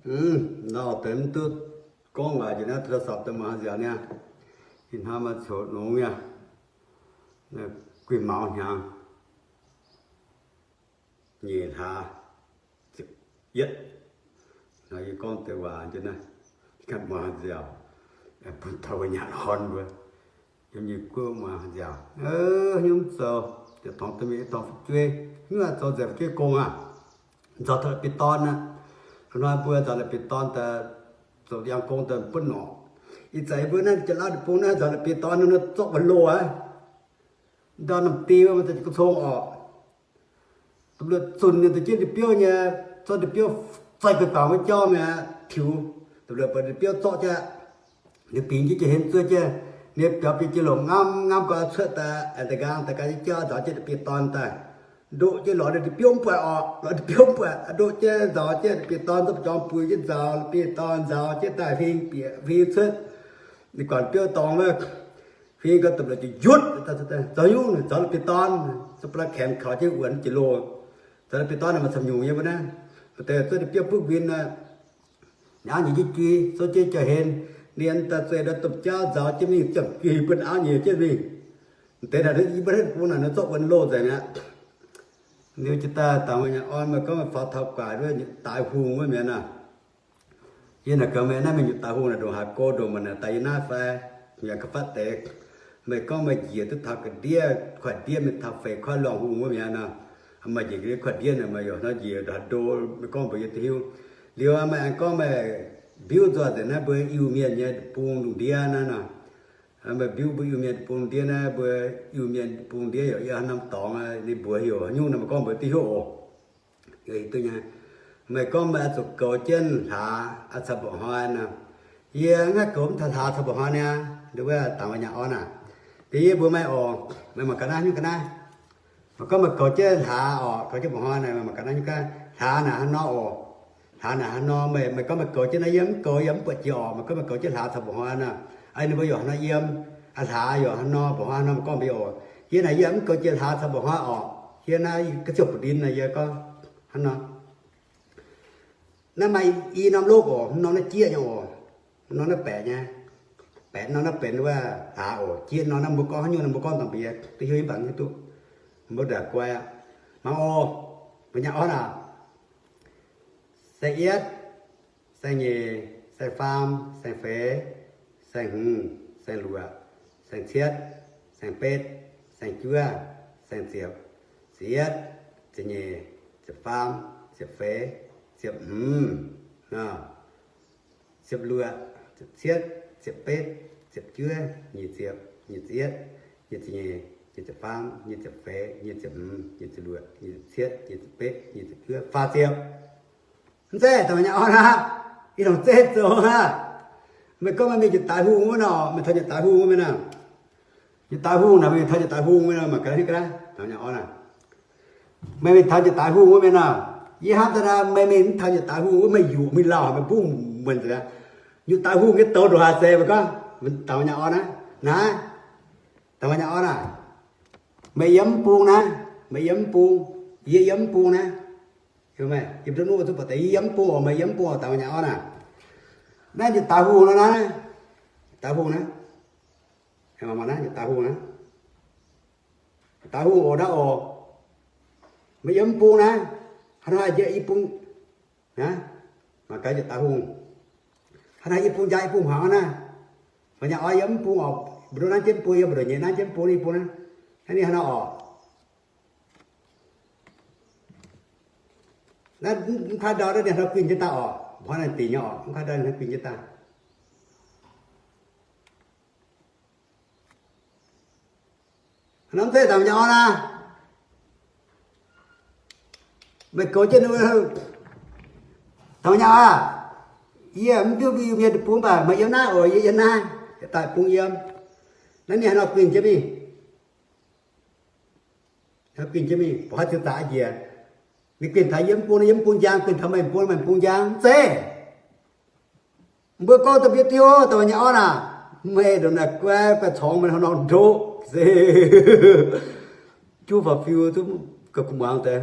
Lauh deix mv duqv gorngv waac njiec naaiv โทรศัพท์ daaih muangx nziaauc niaa. Ih hnoi maaih coqv nongx nyei, guih maux hnyangx, nyeic hlaax ziepc yietv. Hnoi yie gorngv deix waac njiec naaiv, ganh muangx nziaauc, bun taux wuov nyaanh horn mbuo yiem nyei guoqv muangx nziaauc. Hnyouv zoux, ziouc dorngx duqv mingh dorngx fu'jueiv, hnyouv zoux nzengc fu'jueiv gong aqv. Nzaaux taux la'bieiv-dorn aqv. Loz-hnoi mbuo nzaaux la'bieiv-dorn daaih zoux ndiangx gong daaih butv norqc. Ih zanc yie mbuo naaiv Janx-Lauv deic-bung naaiv nzaaux la'bieiv-dorn nor zorqv wuonx loh aqv. Ndau norm diuh maaih ziex ga'cong orqc. Domh luoqc zunc ninh da'jienv ndie-biouv nyei, zorqv ndie-biouv zoih gu'nguaaic wuov jauv mi'aqv, tiux. Domh luoqc buatc ndie-biouv zorqv jienv, ninh bingx jienv jiex henv zuov jienv, ninh biaux biei jiex longc ngamv ngamv gau cuotv daaih, aengx da'nqaang daaih gan jienv jauv nzaaux jienv la'bieiv-dorn daaih. Ndoqv jienv lorz ndie-biouv mv buatc orqc, lorz ndie-biouv mv buatc, ndoqv jienv nzaaux jienv la'bieiv-dorn zorqv jorngx buix jienv nzaaux la'bieiv-dorn, nzaaux jienv daaih huing bieqc huing cuotv. Ninh guangc biouv dorngx wuov, huing gau domh luoqc ziouc yutv, zoux nyungc nzaaux la'bieiv-dorn, zorqv ba'laqv kaemx kaux jienv wuonx jiex loh. Nzaaux la'bieiv-dorn naaic maaih camv nyungc nyei mbuo naaiv. Maaih deix zuov ndie-biouv butv nquin aqv, auv nyiec jienv jui, souv jienv jauv-hlen, ninh daaih zueih ndau domh jauv nzaaux jienv mingh ziangh guih bun auv nyiec jienv mingh. Deix naaic yie mbuo naaiv deic-bung naaic nor zorqv wuonx loh nzengc aqv. Liuz jiex daaih dangc wuov nyaanh orn, meih gorngv meih faaux taux guaax wuov nyutc daaix hungh wuov mi'aqv nor. Yie naaic gaax meih naaiv, meih nyutc daaix hungh naaic ndongc haaix go ndongc maaih naaic daaih yie naaiv fai? Yaac ga'fatv deix. Meih gorngv meih njiec duqv taux ga'ndiev, kuaaiv ndiev mingh taux feix kuaaiv luangh hungh wuov mi'aqv nor, meih njiec ga'ndiev kuaaiv ndiev naaic meih yaac hnangv njiec ndongc haaix ndo, meih gorngv mbuox yie duqv hiuv. Liuz meih aengx gorngv meih mbiuv nzoih nzengc naaiv mbuo Iu-Mienh nyei deic-bung lungh ndiev naaiv nor. Meih mbiuv mbuo Iu-Mienh deic-bung lungh ndiev naaiv, mbuo Iu-Mienh deic-bung lungh ndiev yaac yie haaix norm dorngx ninh mbuox heuc haaix nyungc nor meih gorngv mbuox duqv hiuv oc. Meih gorngv meih oix zuqc goux jienv hlaax caux mba'hnoi nor. Yie mv haih goux mv taux hlaax caux mba'hnoi niaa. Nduov wuov dangc wuov nyaanh orn aac, deix yie mbuox meih oc, meih mangc ga'naaiv nyungc ga'naaiv. Meih gorngv meih goux jienv hlaax oc, goux jienv mba'hnoi naaic, meih mangc ga'naaiv nyungc ga'naaiv. Hlaax naaic hnangv nor oc. Hlaax naaic hnangv nor, meih, meih gorngv meih goux jienv naaiv, yie mv goux, yie mv buatc jiex oc. Meih gorngv meih goux jienv hlaax caux mba'hnoi naaic, ninh mbuo yaac hnangv nor yiem. Hlaax yaac hnangv nor, mba'hnoi hnangv nor, meih gorngv mbuox yie oc. Yie naaic yie mv goux jienv hlaax caux mba'hnoi oc. Yie naaiv ga'ziouv butv-ndin naaic yie gorngv hnangv nor. Naaiv maaih i norm lopv oc, norm naaiv jieqv nyei oc, norm naaiv baeqc nyei. Baeqc norm naaiv benx wuov hlaax oc. Jieqv norm naaiv mbuo gorngv haaix nyungc nor mbuo gorngv dangh mbuo duqv hiuv mv baac duqv, mbuo ndaaih guai aqv. Mangc oc, mbuo nyaanh orn aac. Saeng-yietv, saeng-nyeic, saeng-faam, saeng-feix, saeng-hmz, saeng-luoqc, saeng-cietv, saeng-betv, saeng-juov, saeng-ziepc, ziepc yietv, ziepc nyeic, ziepc faam, ziepc feix, ziepc hmz, ziepc luoqc, ziepc cietv, ziepc betv, ziepc juov, nyic ziepc, nyic ziepc yietv, nyic ziepc nyeic, nyic ziepc faam, nyic ziepc feix, nyic ziepc hmz, nyic ziepc luoqc, nyic ziepc cietv, nyic ziepc betv, nyic ziepc juov, faah ziepc. Mv zeiz dangh nyaanh orn aqv. Ih longc zeiv zoux aqv. Meih gorngv meih mingh nyutc daaix hungh wuov nor, meih taux nyutc daaix hungh wuov mienh aac. Nyutc daaix hungh naaic, meih mingh taux nyutc daaix hungh wuov nor, mangc gaax haaix nyungc ga'naaiv, taux nyaanh orn aac. Meih mingh taux nyutc daaix hungh wuov mienh aac. Yie hnamv daaih naaic meih mingh mv taux nyutc daaix hungh wuov, meih yuqc mingh lauh meih bungv muonc nzengc aqv. Nyutc daaix hungh nyei douz ndongc haaix seix meih gorngv, taux nyaanh orn aqv. Naaiv, taux nyaanh orn aac. Meih yiem mv bung naaiv, meih yiem mv bung, yie yiem mv bung naaiv. Yie mv duqv nuqv zuqv baac deix yie yiem mv bung oc, meih yiem mv bung oc, dangx nyaanh orn aac. Naaiv nyutc daaix hungh nor naaiv, daaix hungh naaiv, mangc naaiv nyutc daaix hungh naaiv, daaix hungh oc naaiv oc. Meih yiem mv bung naaiv, hnangv naaiv jiex i bung naaiv, mangc gaax nyutc daaix hungh. Hnangv naaiv i bung njang i bung hmuangx naaiv. Meih nyaanh orn yiem mv bung oc, mbu'ndongx nanv jienv mv bung, yiem mbu'ndongx nyei nanv jienv mv bung, i bung naaiv. Naaiv ninh hnangv naaiv oc. Naaiv mv kaav ndau naaiv ninh hnangv guinh jienv daaih oc, mv kaav ndau ninh dingc nyei oc, mv kaav ndau ninh hnangv guinh jienv daaih. Hnangv naaiv mv zeiz dangx nyaanh orn aac. Meih goux jienv, dangx nyaanh aac. Yie mv biuv mbuo Iu-Mienh deic-bung baac meih yiem naaiv oc, yie yiem naaiv, daaih bung yiem. Naaiv ninh hnangv nor guinh jienv mingh. Guinh jienv mingh, mbuo haih ziouc zaqc njiec. Ninh guinh taux yie mv bung, yie mv bung njang, guinh taux meih bung, meih bung njang, mv zeiz. Mbuo gorngv dongh mbuo diuh, dongh nyaanh orn aac, meih ndongc naaic guai, guai corngx meih hnangv nor ndoqv se juv faaux fiu duqv ga'kuv muangx deix.